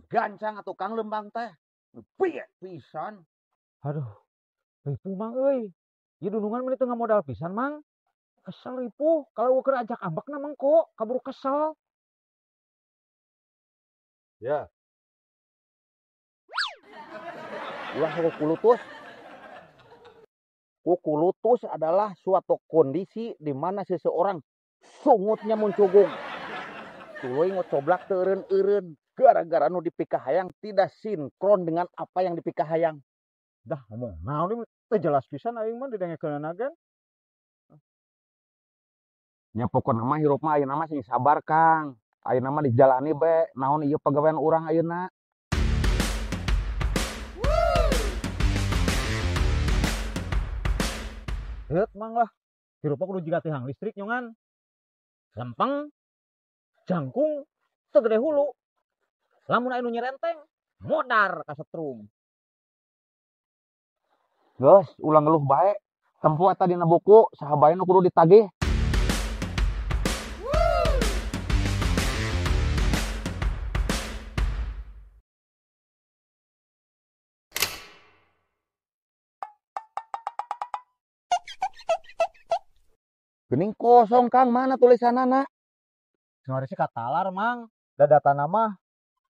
Gancang atau Kang Lembang teh. Piye pisan. Aduh, ripuh Mang euy. Ieu dunungan meni teu ngamodal pisan Mang. Kesel ripuh, kalau keur ajak ambekna mengko, kaburu kesel. Ya. Ulah kukulutus. Kukulutus adalah suatu kondisi di mana seseorang sungutnya muncugung. Tuluy ngocoblak teu eureun-eureun. Gara-gara nu dipikahayang tidak sinkron dengan apa yang dipikahayang. Dah ngomong naon ieu teu jelas pisan aing mah didengekeunana gen. Nya pokona mah hirup mah ayeuna mah sing sabar Kang. Ayeuna mah dijalani be naon ieu pagawean urang ayeuna. Heut Mang lah. Hirup mah kudu jiga tihang listrik nyongan. Lempeng, jangkung, teu gede hulu. Lamun aya nu nyerenteng, modar ka setrum. Geus, ulah ngeluh bae. Tempo eta dina buku, saha bae nu kudu ditagih. Gening kosong Kang, mana tulisanana? Sing sih katalar Mang, da datana mah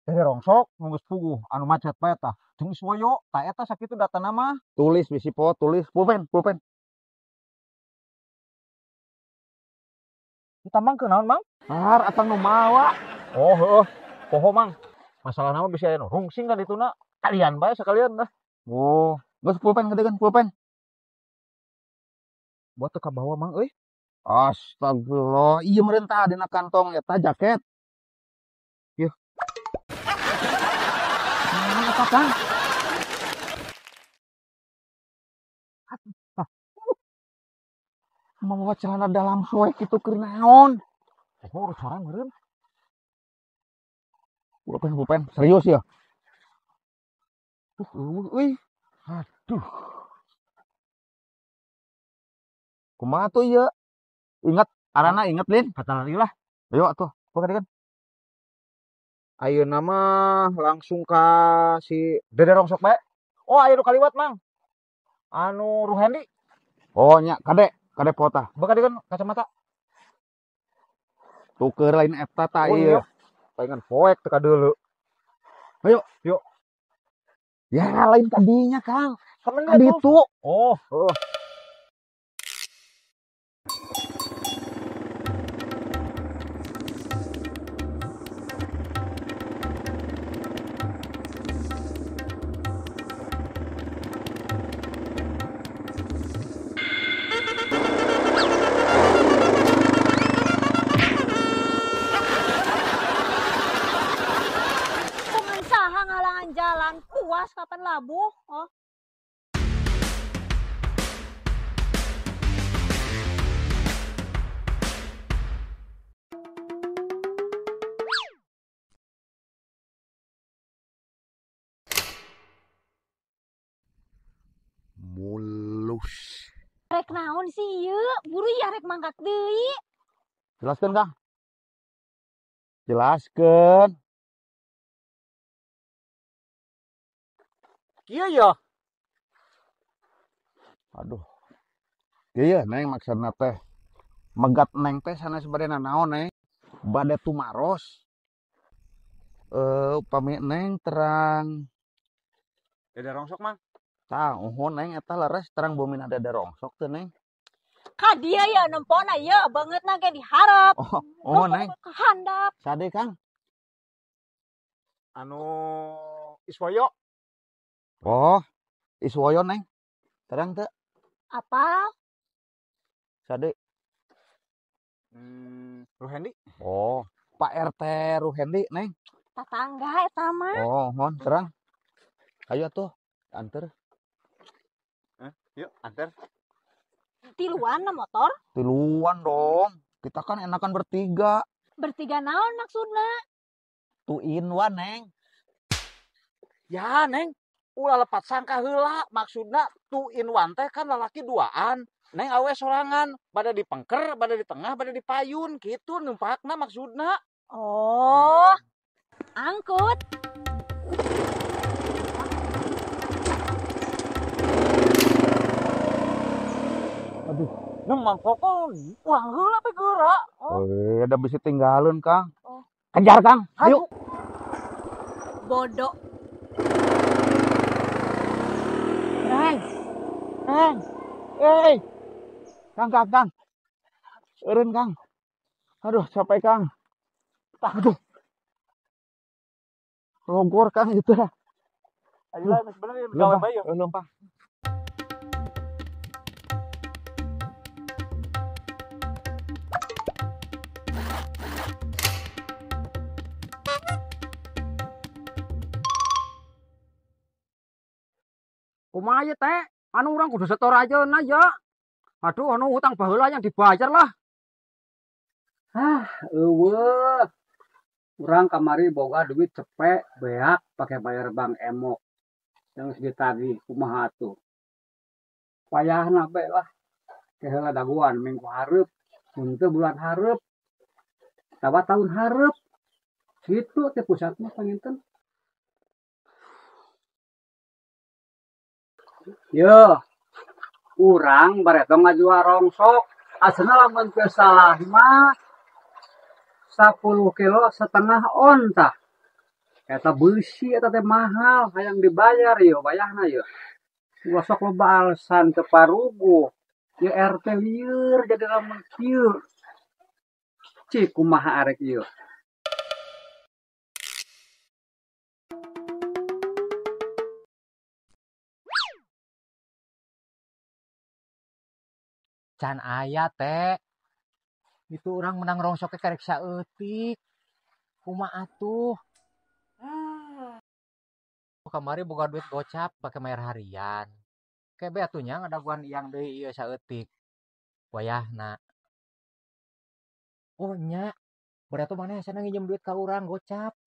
dari rongsok nunggu puguh anu macet bae tah. Jeung Iswoyo tah eta sakitu datana mah. Tulis bisi po, tulis pulpen, pulpen. Kita Mang kunaon Mang? Har atang nu mawa. Oh heueuh, poho Mang. Masalahna mah bisi aya nu rungsing ka dituna. Kalian bae sakalian dah. Oh, geus pulpen gedekeun pulpen. Buat teu kabawa Mang euy. Astagfirullah, ieu meureun tah dina kantong eta jaket. Yeuh. Mana eta Kang? Mawa celana dalam soek kitu keur naon? Oh, urus orang meureun. Pulpen, pulpen, serius ya? Tuh, eueuh euy. Aduh. Kumaha tuh ieu? Ingat, arana inget Lin. Kata lagi lah. Ayo atuh, buka dekan. Ayeuna mah langsung ka si Dede Rongsok bae. Oh, aya nu kaliwat Mang. Anu Ruhendi. Oh nya, kade, kade pota. Buka dekan kacamata. Tuker lain eta tah Oh, ieu. iya. Palingan poek teu kadeuleu. Ayo, yuk. Ya lain tadinya Kang. Kemana Tadi tuh? itu. Oh, heeh. Kumaha saha ngalangan jalan, puas kapan labuh? Oh. Mulus. Rek naon sih ieu? Buru ya rek mangkat deui. Jelaskeun Kang. Jelaskeun. Kieu ya. Aduh. Iya Neng maksudna teh. Megat Neng teh sanes bade nanaon Neng. Bade tumaros. Upami Neng terang. Dede Rongsok Mang. Tah, uhun Neng eta leres terang bumi Dede Rongsok teh Neng. Ka dia ya nempona ya bangetna ge diharap. Oh, oh Neng. Ka handap. Sade Kang. Anu Iswoyo. Oh, Iswoyo Neng. Terang teu? Apa? Sade. Ruhendi. Oh, Pak RT Ruhendi Neng. Tatangga eta mah. Oh, mohon terang. Ayo tuh, anter. Yuk, anter. Tiluan na motor? Tiluan dong. Kita kan enakan bertiga. Bertiga naon maksudna? 2 in 1, Neng. Ya, Neng. Ulah lepat sangka heula, maksudna 2 in 1 teh kan lalaki duaan. Neng awe sorangan, bada di pengker, bada di tengah, bada di payun, gitu numpakna maksudna. Oh, angkut. Aduh, neng Mang Koko urang heula pe geura. Oh. Ada bisi tinggalin, Kang. Oh. Kejar, Kang. Ayo. Bodoh. Neng. Neng. Hey. Kang, Kang, Kang. Eureun, Kang. Aduh, capek, Kang. Aduh. Logor, Kang, itu. Ayo lah, sebenarnya gawe bae. Lempang. Kumaha ieu teh? Anu urang kudu setor ayeuna ya. Aduh, anu hutang baheula yang dibayar lah. Ah, eueuh. Urang kamari boga duit cepek beak pake bayar bank emok. Yang ditagih kumaha tuh. Payahna bae lah. Keheula daguan minggu hareup, mun teu bulan hareup. Tawa tahun hareup. Kitu teh pusat mah panginten. Yo, urang bareto ngajual rongsok. Asana lamun teu salah mah 10 kilo setengah on tah. Eta beusi eta teh mahal, hayang dibayar yo, bayahna yo. Ulah sok loba alasan teu paruguh. Ye RT lieur jadi lamun kieu. Cik kumaha arek ieu. Can aya teh. Itu orang menang rongsoknya karek saeutik. Kumaha atuh? Kamari boga duit gocap pake bayar harian. Kebe atuh nya ngadaguan iang deui ieu saeutik. Wayahna. Oh nya, berarti maneh sana nginjem duit ka urang gocap.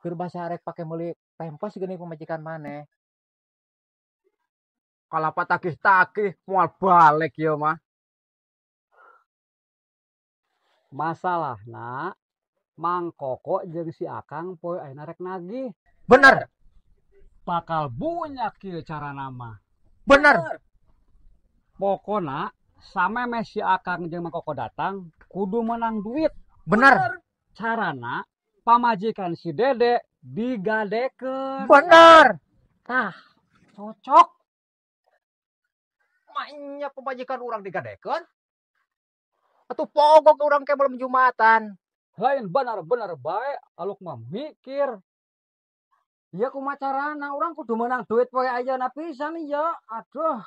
Keur basa arek pake meuli pempes geuning pamajikan maneh. Kalapa tagih-tagih moal balik ieu mah. Masalahna Mang Koko jeung si Akang poe ayeuna rek nagih. Bener. Bakal bunyak kieu carana mah. Bener. Pokona samemeh si Akang jeung Mang Koko datang kudu menang duit. Bener. Carana pamajikan si Dede digadekeun. Bener. Tah, cocok. Maknya pamajikan urang digadekeun? Atuh pogok urang ke belum Jumatan. Lain benar-benar bae aluk mah mikir. Ya kumaha carana urang kudu menang duit poe ayeuna pisan ya. Aduh.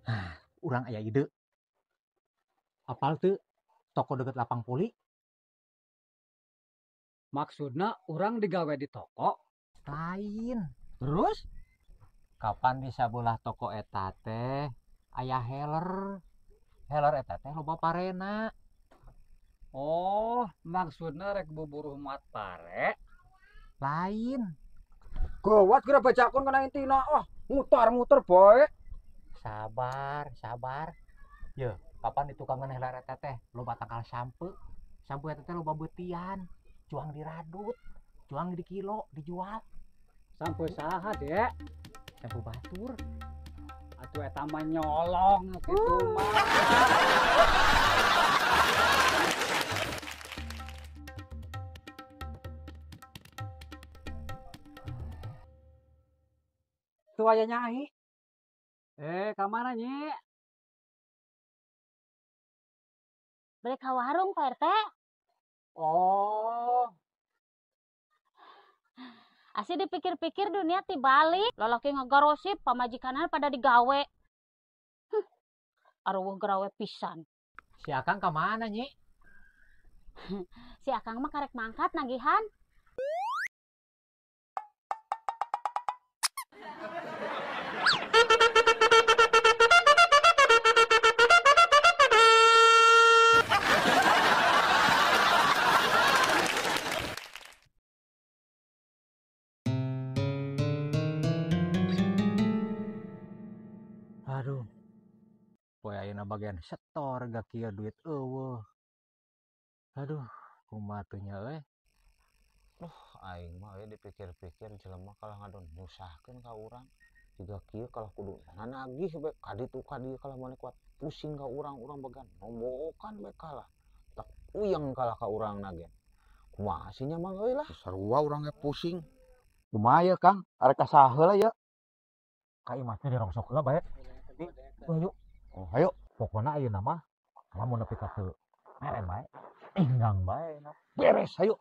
Nah, urang aya ide. Apal teu toko deket lapang poli? Maksudna urang digawe di toko? Lain. Terus? Kapan di sabelah toko eta teh aya heler. Heler eta teh loba parena. Oh, maksudna rek buburuh muat pare? Lain. Gawat kira bajakon kana intina. Oh, mutar-muter bae. Sabar, sabar. Ye, kapan di tukangan heler eta teh loba tangkal sampe. Sampe eta teh loba beutian. Cuang diradut, cuang di kilo dijual. Sampe saha, Dek? Sampe batur. Atuh eta mah nyolong kitu mah. Tuh aya nyai. Ka mana nyi? Balik ka warung, Pak RT. Oh. Asih dipikir-pikir dunia tibalik. Lalaki ngagarosip, pamajikanana pada digawe. Areueuh gerawe pisan. Si Akang ka mana, Nyi? Si Akang mah karek mangkat nagihan. Aduh. Poe ayeuna bagian setor gak kieu duit eueuh. Aduh, kumaha tuh nya euy. Duh, aing mah euy dipikir-pikir jelema kalah ngadon nyusahkeun ka urang. Jiga kieu kalah kudu nanagih bae ka ditu ka dieu kalah maneh kuat pusing ka urang, urang bagian nombokan bae kalah. Tak puyeng kalah ka urang na ge. Kumaha sih nya mang euy lah. Sarua urang ge pusing. Kumaha ye Kang? Arek ka saha heula ye? Ka imah teh dirongsok heula bae. Ayo. Oh, ayo. Pokona ayeuna mah lamun nepi ka teu mere bae. Enggang bae. Beres, ayo.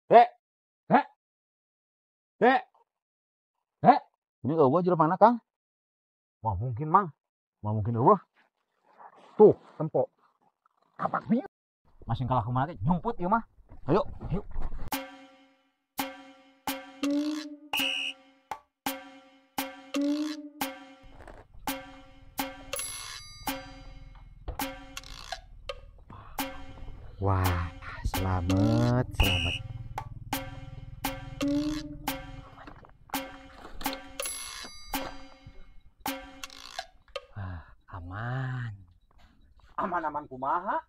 Dek. Dek. Dek. Dek. Ini eueuh jelema mana, Kang? Mah mungkin, Mang. Mah mungkin eueuh. Tuh, tempo. Kapak bieu. Masing kalah kumaha ge nyumput ieu mah. Ayo, ayo. Wah, selamat, selamat. Ah, aman. Aman-aman kumaha?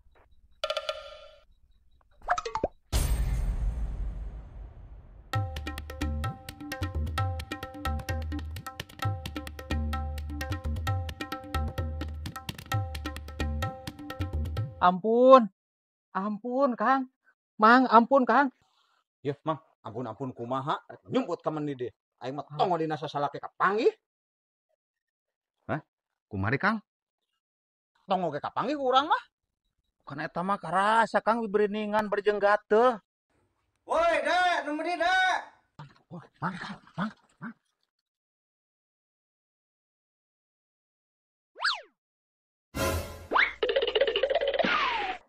Ampun. Ampun, Kang. Mang, ampun, Kang. Yeuh, Mang, ampun-ampun kumaha? Nyumput ka meni deh. Aing mah tong dina sasalake kapanggih. Hah? Kumari, Kang? Tong oge kapanggih ku urang mah. Kan eta mah karasa Kang bibiriningan berjeng gatel. Woi, Dek, nu meuni, Dek. Wah, Mang, Kang, Mang, Mang.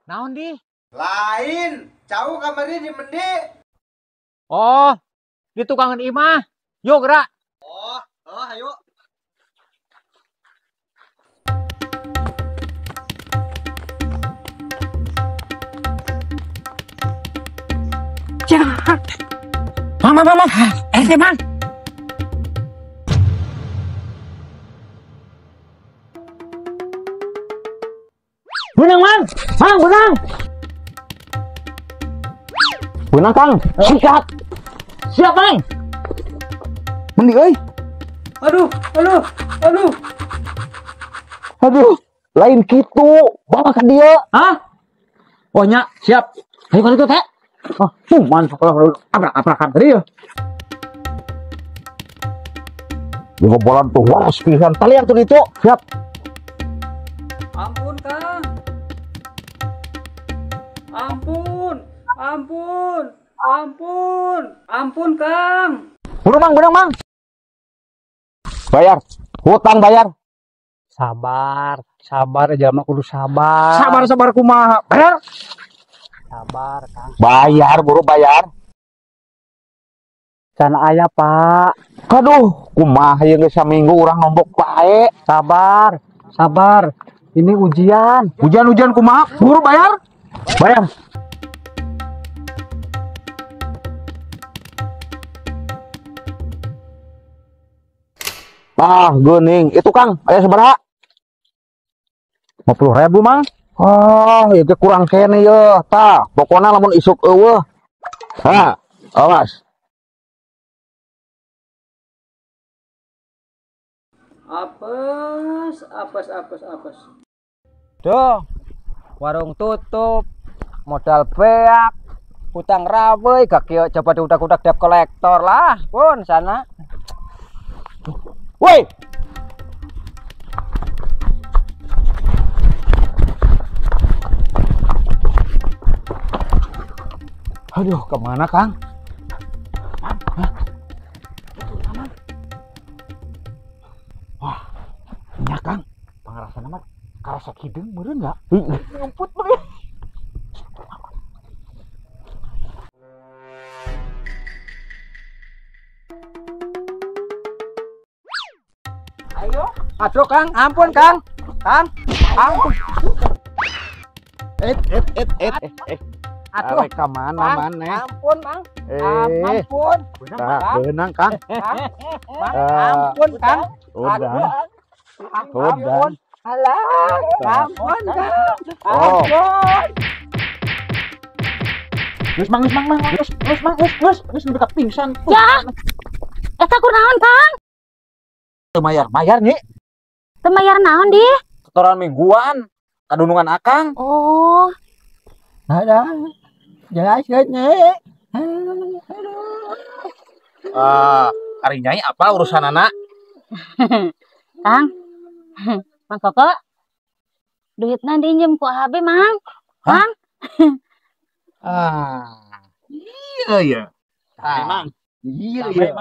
Naon di? Lain, cau kamari di mendi. Oh, di tukangan imah. Yuk gerak. Oh, oh, ayo. Jahat. Mang, mang, mang, mang. Mang. Benang, Mang. Mang, benang. Benang, Kang. Sikat. Siap, Mang. Mending euy. Aduh, aduh, aduh. Aduh, lain kitu. Bawa ka dieu. Hah? Oh nya, siap. Ayo ka ditu teh. Oh, cuman sekolah abrak-abrakan tadi ya. Ngebolan tuh, wah, pisan talian tuh itu. Siap. Ampun, Kang. Ampun, ampun, ampun, ampun, Kang. Buru, Mang, benang, Mang. Bayar, hutang bayar. Sabar, sabar aja mah kudu sabar. Sabar, sabar kumaha. Bayar. Sabar, Kang. Bayar, buru bayar. Can aya, Pak. Aduh, kumaha ieu geus saminggu urang nombok bae. Sabar, sabar. Ini ujian. Hujan-hujan kumaha? Buru bayar. Bayar. Ah, geuning. Itu Kang, aya sabaraha? 50.000, Mang. Oh, ieu ge kurang kene ye. Tah, pokona lamun isuk eueuh. Ha, awas. Apes, apes, apes, apes. Duh, warung tutup, modal beak, hutang rawe, gak kieu coba diudak-udak debt kolektor lah, pun sana. Woi. Aduh, kemana Kang? Hah? Wah, nya Kang, pangrasana mah karasa hideung meureun ya. Ngumput meureun. Ayo. Aduh Kang, ampun Kang. Kang, ampun. Et. Aduh, ka mana maneh? Ampun, Mang. Ampun. Tah, beunang Kang. Mang, ampun Kang. Udah. Ampun. Alah, ampun Kang. Ampun. Geus Mang, geus Mang, geus Mang, geus udah pingsan. Ya. Eta kunaon Kang? Teu mayar-mayar nyi. Teu mayar naon di? Setoran mingguan kadunungan akang. Oh. Ada. Jelaskeun nyi. Ah, ari nyai apa urusanana? Kang. Mang Koko. Duitna diinjem ku AB, Mang. Kang. Ah. Iya ya. Mang. Iya ya.